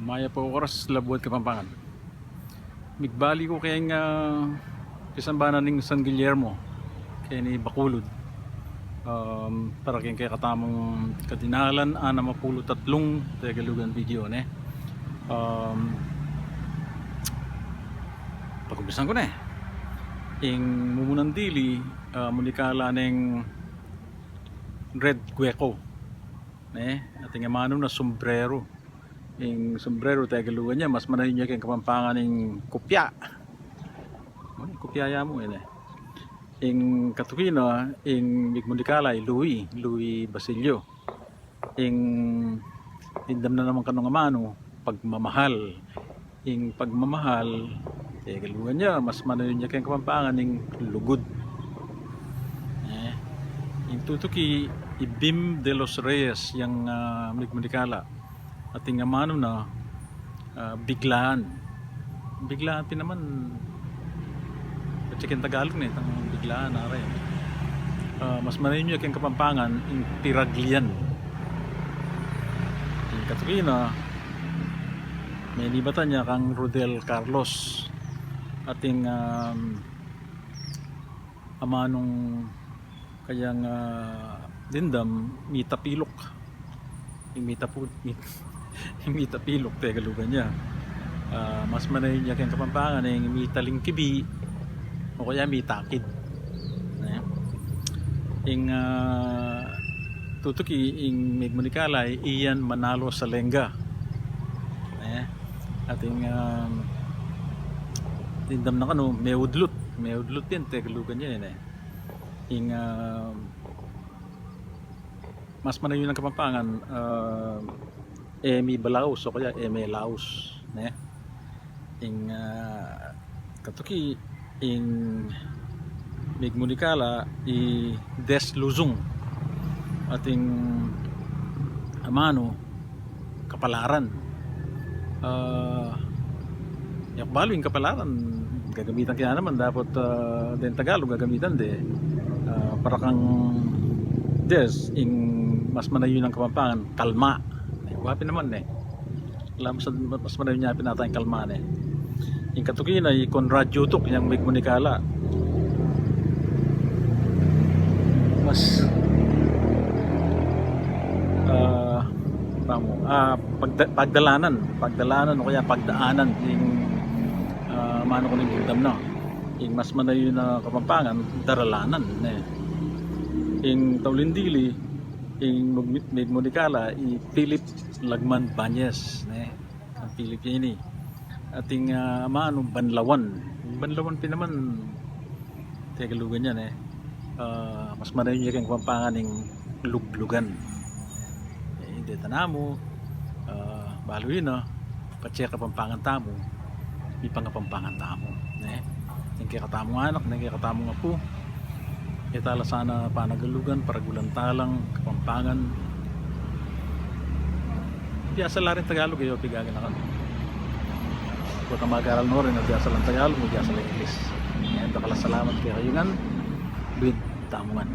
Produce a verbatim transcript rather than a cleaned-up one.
Mayap a oras, Labuad Kapampangan. Migbalik ku keng, ah, pisambanan ning San Guillermo, keni Bacolod. Um, para keng kekatamung kadinalan anam a pulu tatlung Tegalugan video, ne? Um, pagumpisan ku ne. Ing mumunan dili, ah, munikala neng red gueco, ne? Ating amanu na sombrero. Ing sombrero, Tegalugan ya, mas manayun ya keng Kapampangan ing kupya. Kupya ya mu, ine. Ing katuki na, ing migmunikala i Louie, Louie Basilio. Ing dimdam na naman kanung amanu, pagmamahal. Ing pagmamahal, Tegalugan ya, mas manayun ya keng Kapampangan ing lugud. Eh, ing tutuki, i Bim de los Reyes yang, ah, migmunikala. Ating amanu na, ah, biglaan. Biglaan pin naman, patse keng Tagalog ne, itang biglaan, are. Ah, mas manayun ya keng Kapampangan ing piraglian. Ing katuki na, menibatan ya kang Rodel Carlos. Ating, um, amanung kayang, ah, dimdam, mitapilok. Ing mitapu-, mit-, ing mitapilok, Tegalugan ya. Ah, mas manayun ya keng Kapampangan ing mitalingkibi o kaya mitakid. Ne? Ing, ah, tutuki, ing migmunikala i Ian Manalo Salenga. Ne? Ating, um, dimdam na kanu, meudlut. Meudlut pin, Tegalugan ya, ne? Ing, ah, mas manayun a Kapampangan, ah, e mi balaus o kaya e me laus, ne? Ing, ah, katuki, ing migmunikala i Des Luzung. Ating amanu, kapalaran. Ah, e ku balu ing kapalaran, gagamitan ke ya naman, dapot, ah, deng Tagalog gagamitan de. Ah, para kang Des, ing mas manayun a Kapampangan, kalma. E, wa pin naman, ne. Ala, mas, mas manayun ya pin ata ing kalma, ne. Ing katuki na i Conrad Yutuk yang migmunikala. Mas, ah, pamu, ah, pagda-, pagdalanan, pagdalanan o kaya pagdaanan, ing, ah, amanu ku ning dimdam na. Ing mas manayun a Kapampangan, daralanan, ne. Ing tauli dili, ing migmu-, migmunikala i Philip Lagman Bañez, ne? Ang Philip ini. Ating, ah, amanu, banlawan. Banlawan pin naman, Tegalugan ya, ne? Ah, mas manayun ya keng Kapampangan ing luglugan. E, deta namu, ah, balu yu na, patse Kapampangan tamu, mipangapampangan tamu, ne? Ing kekatamung anak, ing kekatamung apu, e ta la sana panagalugan, paragulan ta lang Kapampangan. Biasa la rin Tagalog, e yu pigaganakan. Pota mag-aral no rin, biasa lang Tagalog, biasa lang English. Ayan, dakal a salamat kekayu ngan, luid tamu ngan.